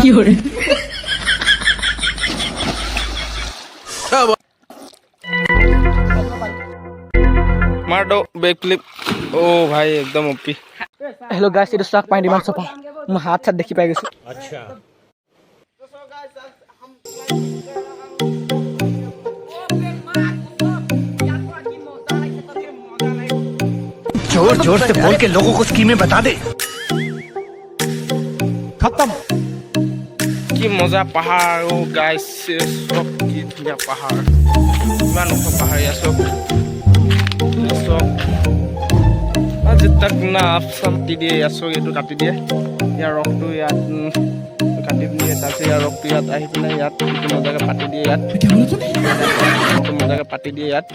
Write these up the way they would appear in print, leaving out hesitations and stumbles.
有人， मार दो back flip. ओ भाई, एकदम ओपी। হেল্ল' গাইছ, এইটো চাওক, পানীটো ইমান চফা, মই হাত চাত দেখি পাই গৈছোঁ। जोर जोर से बोल के लोगों को स्कीमें बता दे। खत्म। কি মজা পাহাৰ! অ' গাইছ, চব কি ধুনীয়া পাহাৰ, ইমান ওখ পাহাৰ। ইয়াত চব চব আজি তাক না কাটি দিয়ে। ইয়াত চব এইটো কাটি দিয়ে, ইয়াৰ ৰসটো ইয়াত কাটি দিয়ে। তাৰপিছত ইয়াৰ ৰসটো ইয়াত আহি পেলাই ইয়াত এইটো মজাকে পাতি দিয়ে। ইয়াত ৰসটো মজাকে পাতি দিয়ে। ইয়াত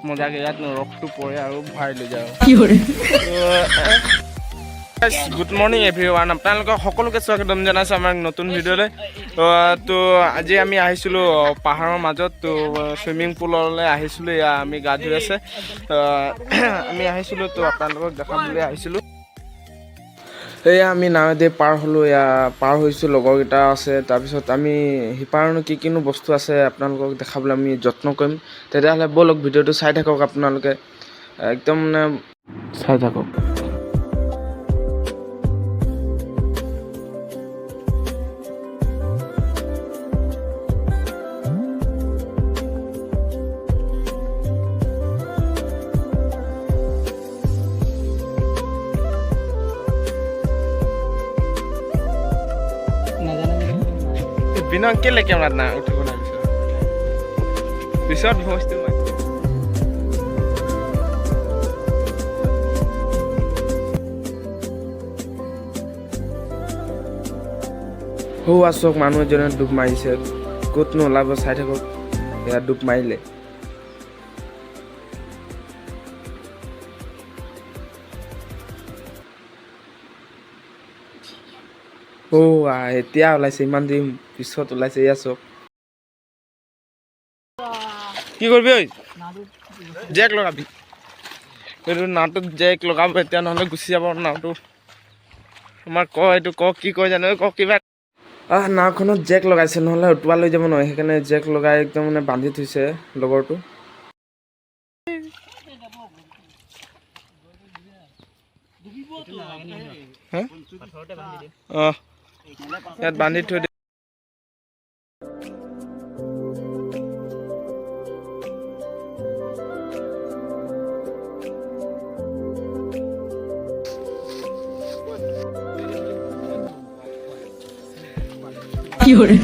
মজাকে ইয়াত ৰসটো পৰে আৰু ভৰাই লৈ যায়। 有人， good morning every one, আপোনালোকক সকলোকে স্বাগতম জনাইছোঁ আমাৰ নতুন ভিডিঅ'লৈ। তো আজি আমি আহিছিলোঁ পাহাৰৰ মাজত, তো চুইমিং পুললৈ আহিছিলোঁ। এয়া আমি গা ধুই আছে। আমি আহিছিলোঁ, তো আপোনালোকক দেখাবলৈ আহিছিলোঁ। এয়া আমি নাৱেদি পাৰ হ'লোঁ, এয়া পাৰ হৈছোঁ, লগৰকেইটা আছে। তাৰপিছত আমি সিপাৰনো কি কিনো বস্তু আছে আপোনালোকক দেখাবলৈ আমি যত্ন কৰিম। তেতিয়াহ'লে ব'লক, ভিডিঅ'টো চাই থাকক আপোনালোকে, একদম মানে চাই থাকক। বিনয়, কেলে কেমেৰাত না উঠিব লাগিছে? পিছত ভইচটো মাৰি। সৌ চাওক, মানুহ এজনে ডুব মাৰিছে, ক'তনো ওলাব চাই থাকক। এয়া ডুব মাৰিলে। অ' এতিয়া ওলাইছে, ইমান দিন পিছত ওলাইছে। এয়া চাওক। কি কৰিবি ঐ? জেক লগাবি। এইটো নাওটোত জেক লগাব এতিয়া, নহ'লে গুচি যাব নাওটো। আমাৰ ক এইটো ক কি কয় জানো, ক কিবা। নাওখনত জেক লগাইছে, নহ'লে উটুৱা লৈ যাব নহয়। সেইকাৰণে জেক লগাই একদম মানে বান্ধি থৈছে লগৰটো। হা? অঁ, ইয়াত বান্ধি থৈ দে। 有人，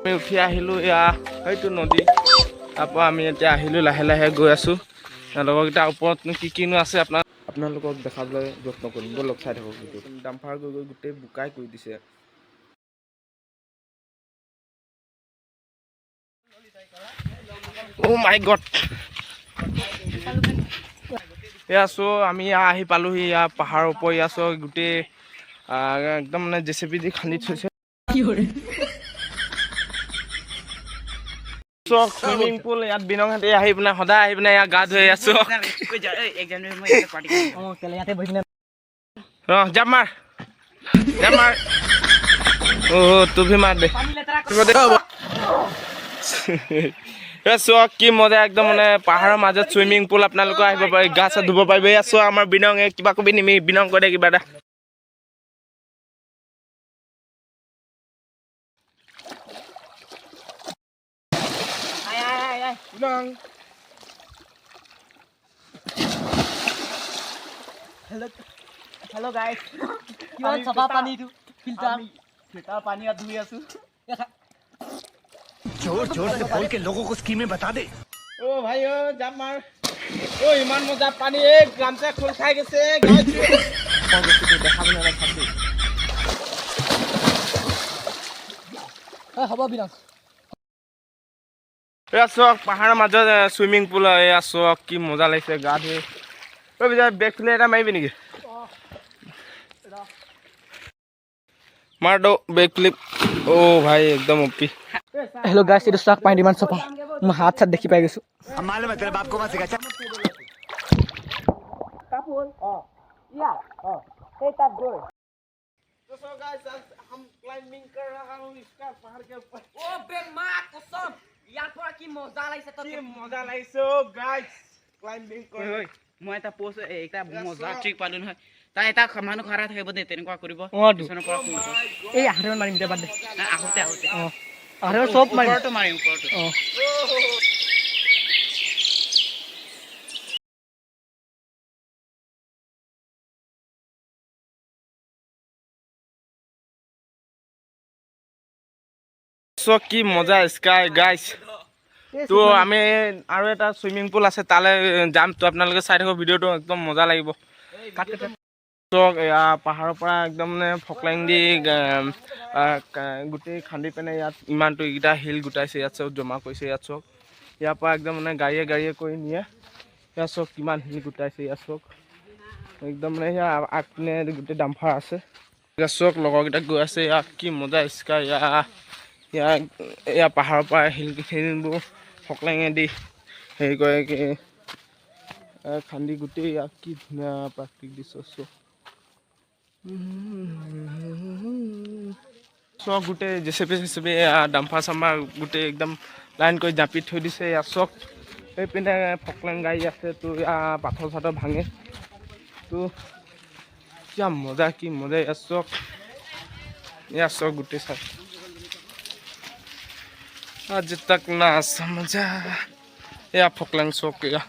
আমি উঠি আহিলোঁ। এয়া সেইটো নদী। তাৰপৰা আমি এতিয়া আহিলোঁ, লাহে লাহে গৈ আছোঁ। লগৰকেইটাৰ ওপৰতনো কি কিনো আছে আপোনালোকক দেখাবলৈ যত্ন কৰিম। ব'লক, চাই থাকক। ভিডিঅ' ডাম্পাৰ গৈ গৈ গোটেই বোকাই কৰি দিছে। অ' মাই গড! এয়া চো, আমি ইয়াত আহি পালোহি। ইয়াৰ পাহাৰৰ ওপৰ। ইয়াত চো, গোটেই একদম মানে জেচিপি দি খান্দি থৈছে। 有人， চাওক, চুইমিং পুল। ইয়াত বিনংহঁতে আহি পিনে, সদায় আহি পিনে ইয়াত গা ধুই আছো। অঁ, কেলে ইয়াতে বহি কিনে। অঁ, জাপ মাৰ, জাপ মাৰ। অ' तू भी मार दे। এ চাওক, কি মজা, একদম মানে পাহাৰৰ মাজত চুইমিং পুল। আপোনালোকে আহিব পাৰে, গা চা ধুব পাৰিব। এয়া চোৱা, আমাৰ বিনং কিবা কবি নিমি? বিনং, কৈ দে কিবা এটা। বিনং। হেল্ল' গাইছ, কিমান চাফা পানীটো, ফিল্টাৰ ফিল্টাৰ পানী ইয়াত ধুই আছো। जोर जोर से बोल के लोगों को स्कीमें बता दे। অ' ভাই, অ' জাপ মাৰ। অ' ইমান মজা পানী, এই গামচা খোল খাই গৈছে। দেখাবলৈ নাথাকি। হ'ব বিনং। এয়া চাওক, পাহাৰৰ মাজত চুইমিং পুল। এয়া চাওক, কি মজা লাগিছে গা ধুই। ঐ বিজয়, বেক ফ্লিপ এটা মাৰিবি নেকি? मार दो बैक फ्लिप। ओ भाई, एकदम ओपी। হেল্ল' গাইছ, এইটো চাওক, পানীটো ইমান চফা, মই হাত চাত দেখি পাই গৈছোঁ। हम मालूम है तेरे बाप को मत सिखा, चल। সেই তাত গৈ। तो सो गाइस, हम क्लाइंबिंग कर रहा हूँ इसका पहाड़ के ऊपर। অ' বে মা কচম, ইয়াৰ পৰা কি মজা লাগিছে তই। কি মজা লাগিছে গাইস ক্লাইম্বিং কৰি। মই এটা পোষ্ট, এটা মজা ট্ৰিক পালো নহয়। তাই এটা মানুহ খাৰা থাকিব দেই, তেনেকুৱা কৰিব। অঁ তো। পিছনৰ পৰা ফোন কৰিব। এই আহোঁতে মাৰিম এতিয়া, বাদ দে। নাই, আহোঁতে আহোঁতে। অঁ, আহোঁতে চব মাৰিম। ওপৰতো মাৰিম, ওপৰতো। অঁ। চ' কি মজা স্কাই গাইছ। তো আমি আৰু এটা চুইমিং পুল আছে, তালৈ যাম। তো আপোনালোকে চাই থাকক ভিডিঅ'টো, একদম মজা লাগিব। চক, এয়া পাহাৰৰ পৰা একদম মানে ফকলেং দি গোটেই খান্দি পিনে ইয়াত ইমানটো এইকেইটা শিল গোটাইছে, ইয়াত চব জমা কৰিছে। ইয়াত চব ইয়াৰ পৰা একদম মানে গাড়ীয়ে গাড়ীয়ে কৰি নিয়ে। ইয়াত চব কিমান শিল গোটাইছে, ইয়াত চব একদম মানে ইয়াৰ আগপিনে গোটেই ডাম্পাৰ আছে। ইয়াত চব লগৰকেইটা গৈ আছে। ইয়াত কি মজা স্কাই। ইয়াৰ ইয়াৰ এয়া পাহাৰৰ পৰা শিলবোৰ ফকলেঙেদি হেৰি কৰে কি খান্দি গোটেই। ইয়াত কি ধুনীয়া প্ৰাকৃতিক দৃশ্য চব। চব গোটেই জেচিপি চেচিপি, ডাম্পাৰ চাম্পাৰ গোটেই একদম লাইন কৰি জাপি থৈ দিছে। ইয়াত চব এইপিনে ফকলেং গাড়ী আছে। তো ইয়াৰ পাথৰ চাথৰ ভাঙে। তো কিয়া মজা, কি মজা। ইয়াত চব, ইয়াত চব গোটেই চাই आज तक ना समझा। এয়া ফকলেং চক এয়া।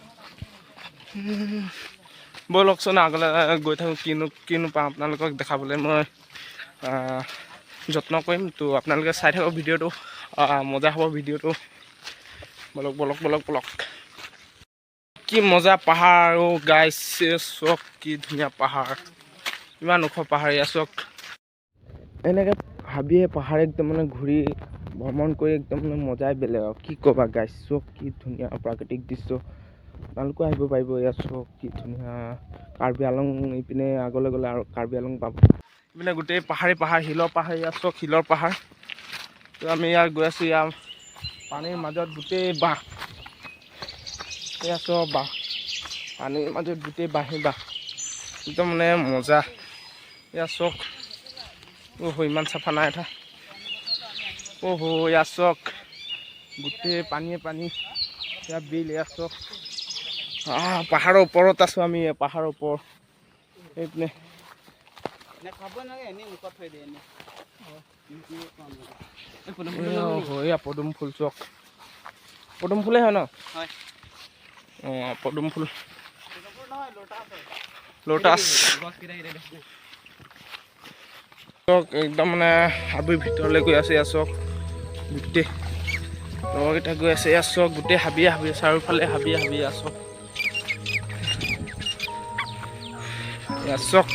ব'লকচোন, আগলৈ গৈ থাকোঁ। কিনো কিনো পাওঁ আপোনালোকক দেখাবলৈ মই যত্ন কৰিম। তো আপোনালোকে চাই থাকক ভিডিঅ'টো, মজা হ'ব ভিডিঅ'টো। ব'লক ব'লক ব'লক ব'লক। কি মজা পাহাৰ অ' গাইছ, চক কি ধুনীয়া পাহাৰ, ইমান ওখ পাহাৰ। এয়া চক, এনেকৈ হাবিয়ে পাহাৰে একদম মানে ঘূৰি ভ্ৰমণ কৰি একদম মানে মজাই বেলেগ আৰু কি ক'বা গাইছ। চক কি ধুনীয়া প্ৰাকৃতিক দৃশ্য, আপোনালোকো আহিব পাৰিব। ইয়াত চক কি ধুনীয়া। কাৰ্বি আলং ইপিনে আগলৈ গ'লে আৰু কাৰ্বি আলং পাব। ইপিনে গোটেই পাহাৰী পাহাৰ, শিলৰ পাহাৰ। ইয়াত চক শিলৰ পাহাৰ। তো আমি ইয়াত গৈ আছোঁ। ইয়াৰ পানীৰ মাজত গোটেই বাঁহ, এয়া চব বাঁহ, পানীৰ মাজত গোটেই বাঁহে বাঁহ, একদম মানে মজা। ইয়াত চক, অহ, ইমান চাফা নাই এটা। অহ, ইয়াত চক গোটেই পানীয়ে পানী, ইয়াত বিল। ইয়াত চক, পাহাৰৰ ওপৰত আছোঁ আমি, পাহাৰৰ ওপৰত এইপিনে। খাব নালাগে, এনেই মুখত থৈ দিয়ে এনেই। এয়া পদুম ফুল চক, পদুম ফুলেই হয় ন? হয়। অঁ, পদুম ফুল, লোটাছ। চক একদম মানে হাবিৰ ভিতৰলৈ গৈ আছে। ইয়াত চক গোটেই লগৰকেইটা গৈ আছে। ইয়াত চক গোটেই হাবিয়ে হাবি, চাৰিওফালে হাবিয়ে হাবি। ইয়াত চক, ইয়াত চক,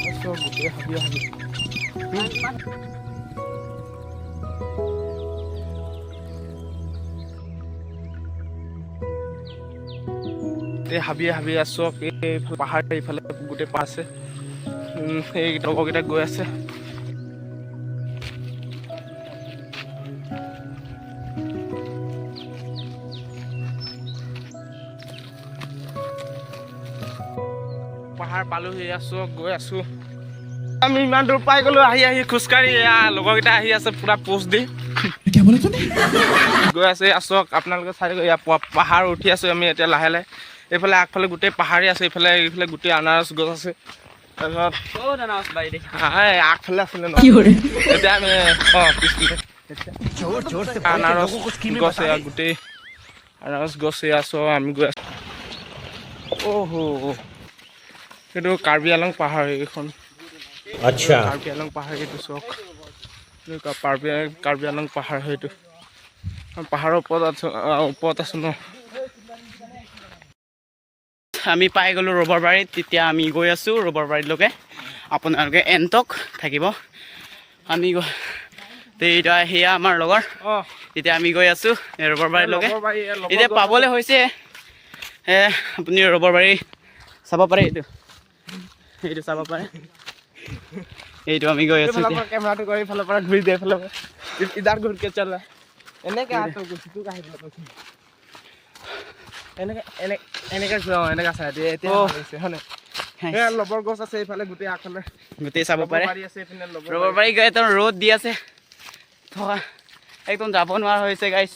ইয়াত চক গোটেই হাবিয়ে হাবি। গোটেই হাবিয়ে হাবি চক, এইফালে পাহাৰ, এইফালে গোটেই পাহাৰ আছে। এই লগৰকেইটা গৈ আছে। পাহাৰ পালোহি। এয়া চক গৈ আছো আমি, ইমান দূৰ পাই গ'লো আহি আহি খোজকাঢ়ি। এয়া লগৰকেইটা আহি আছে, পুৰা পোষ্ট দি গৈ আছে। এয়া চক, আপোনালোকে চাই থাকক। এয়া পাহাৰ উঠি আছো আমি এতিয়া লাহে লাহে। এইফালে আগফালে গোটেই পাহাৰেই আছে, এইফালে এইফালে গোটেই আনাৰস গছ আছে। তাৰপিছত এই আগফালে আছিলে ন, এতিয়া আমি পিছফালে जोर जोर से बोल के আনাৰস लोगों को स्कीमें গছ। बता এয়া दे। গোটেই আনাৰস গছ এয়া চব আমি গৈ আছো। অহ, এইটো কাৰ্বি আলং পাহাৰ এইখন। अच्छा। কাৰ্বি আলং পাহাৰ এইটো চক, এইটো কাৰ্বি আলং পাহাৰ সেইটো। আমি পাহাৰৰ ওপৰত আছো, ওপৰত আছো ন। আমি পাই গ'লোঁ ৰবৰবাৰীত। তেতিয়া আমি গৈ আছোঁ ৰবৰবাৰীলৈকে, আপোনালোকে এণ্টক থাকিব। আমি গৈ এতিয়া সেয়া আমাৰ লগৰ। এতিয়া আমি গৈ আছোঁ ৰবৰবাৰীলৈকে। লগৰবাৰী, এয়া লগৰ এতিয়া গছ। পাবলৈ হৈছে। আপুনি ৰবৰবাৰী চাব পাৰে, এইটো চাব পাৰে। এইটো আমি গৈ আছোঁ এইফালৰ এতিয়া। পৰা কেমেৰাটো কৰি এইফালৰ পৰা ঘূৰি দে, এইফালৰ পৰা ইধাৰ ঘূৰকে চলা। এনেকে হাতটো গৈছো, তোক আহিব কৈছো। এনেকে এনেকে এনেকে ঘূৰাওঁ, এনেকে চাই দিয়ে এতিয়া। অ। ভাল লাগিছে, হয় নাই? এয়া লবৰ গছ আছে এইফালে, গোটেই আগফালে। গোটেই চাব পাৰে। বাৰী আছে এইপিনে, লবৰ। ৰবৰ বাৰী গৈ একদম ৰ'দ দি আছে থকা, একদম যাব নোৱাৰা হৈছে গাইছ।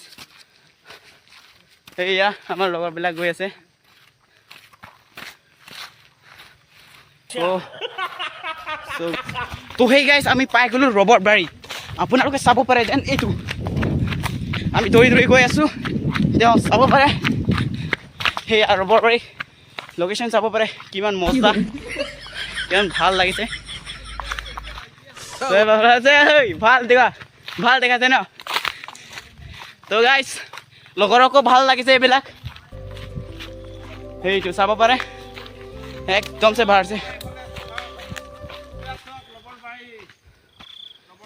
সেয়া আমাৰ লগৰবিলাক গৈ আছে। তো সেই গাইছ, আমি পাই গ'লোঁ ৰবৰ বাৰীত। আপোনালোকে চাব পাৰে যেন এইটো আমি দৌৰি দৌৰি গৈ আছোঁ, তেওঁ চাব পাৰে। সেয়া ৰবৰ বাৰী লোকেশ্যন চাব পাৰে, কিমান মজা, কিমান ভাল লাগিছে। ভাল দেখা, ভাল দেখাইছে ন? তো গাইছ, লগৰকো ভাল লাগিছে এইবিলাক। সেইটো চাব পাৰে, একদম চে ভাল আছে।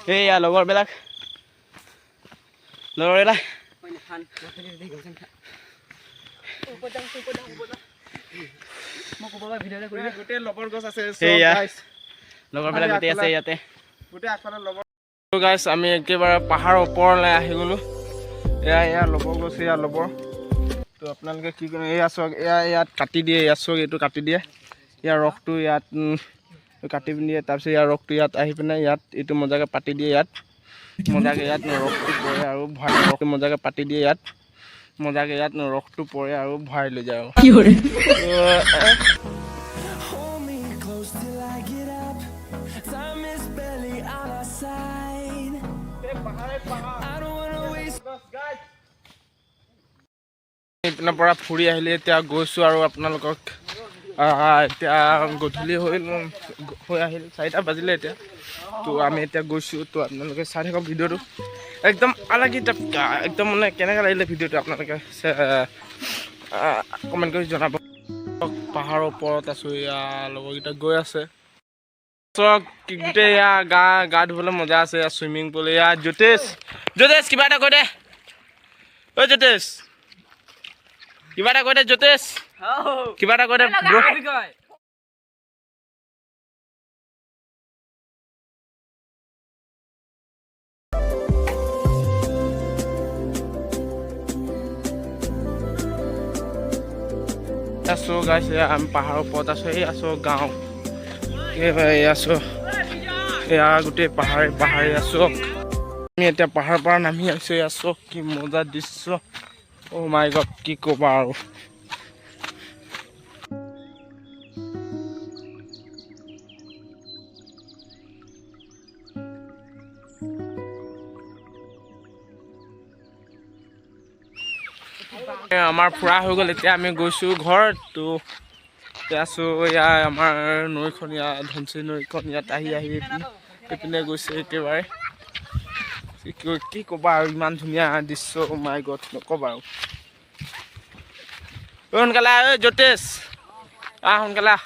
সেয়া লগৰবিলাক, লগৰবিলাক। গোটেই লবৰ গছ আছে। সেয়া লগৰবিলাক গোটেই আছে ইয়াতে। গোটেই আগফালে লবৰ গাছ। আমি একেবাৰে পাহাৰৰ ওপৰলৈ আহি গ'লোঁ। এয়া এয়া লবৰ গছ, এয়া লবৰ। তো আপোনালোকে কি কৰে? এয়া চাওক, এয়া ইয়াত কাটি দিয়ে। ইয়াত চাওক, এইটো কাটি দিয়ে। ইয়াৰ ৰসটো ইয়াত কাটি পিনি দিয়ে। তাৰপিছত ইয়াৰ ৰসটো ইয়াত আহি পিনে ইয়াত এইটো মজাকৈ পাতি দিয়ে। ইয়াত মজাকৈ ইয়াত ৰসটো পৰে আৰু ভৰাই, ৰসটো মজাকৈ পাতি দিয়ে। ইয়াত মজাকৈ ইয়াত ৰসটো পৰে আৰু ভৰাই লৈ যায় আৰু। Hold me close till I get up. Time is barely on our side. I don't wanna waste. এইপিনৰ পৰা ফুৰি আহিলে, এতিয়া গৈছোঁ আৰু আপোনালোকক। এতিয়া গধূলি হৈ আহিল, 4টা বাজিলে এতিয়া। তো আমি এতিয়া গৈছোঁ। তো আপোনালোকে চাই থাকক ভিডিঅ'টো, একদম আলাগি। একদম মানে কেনেকুৱা লাগিলে ভিডিঅ'টো আপোনালোকে কমেণ্ট কৰি জনাব। পাহাৰৰ ওপৰত আছোঁ, এয়া লগৰকেইটা গৈ আছে। চাওক কি গোটেই এয়া গা গা ধুবলৈ মজা আছে। এয়া চুইমিং পুল। এয়া জ্যোতিষ, জ্যোতিষ, কিবা এটা কৈ দে। ঐ জ্যোতিষ, কিবা এটা কৈ দে। জ্যোতিষ, কিবা এটা কৈ দে bro। আছোঁ গাইছ, এয়া আমি পাহাৰৰ ওপৰত আছোঁ। এই আছোঁ গাঁও, এই আছোঁ এয়া গোটেই পাহাৰে পাহাৰে আছোঁ। আমি এতিয়া পাহাৰৰ পৰা নামি আহিছোঁ। এয়া চাওক কি মজা দৃশ্য। অ' মাই গড, কি ক'বা আৰু। আমাৰ ফুৰা হৈ গ'ল, এতিয়া আমি গৈছোঁ ঘৰত। তো এতিয়া আছোঁ, এয়া আমাৰ নৈখন, ইয়াত ধনশিৰি নৈখন। ইয়াত আহি আহি এইপিনে গৈছে একেবাৰে। কি ক'বা আৰু, ইমান ধুনীয়া দৃশ্য, মাই গড, নক'বা আৰু। ঐ সোনকালে আহ, ঐ জ্যোতিষ, আহ সোনকালে আহ।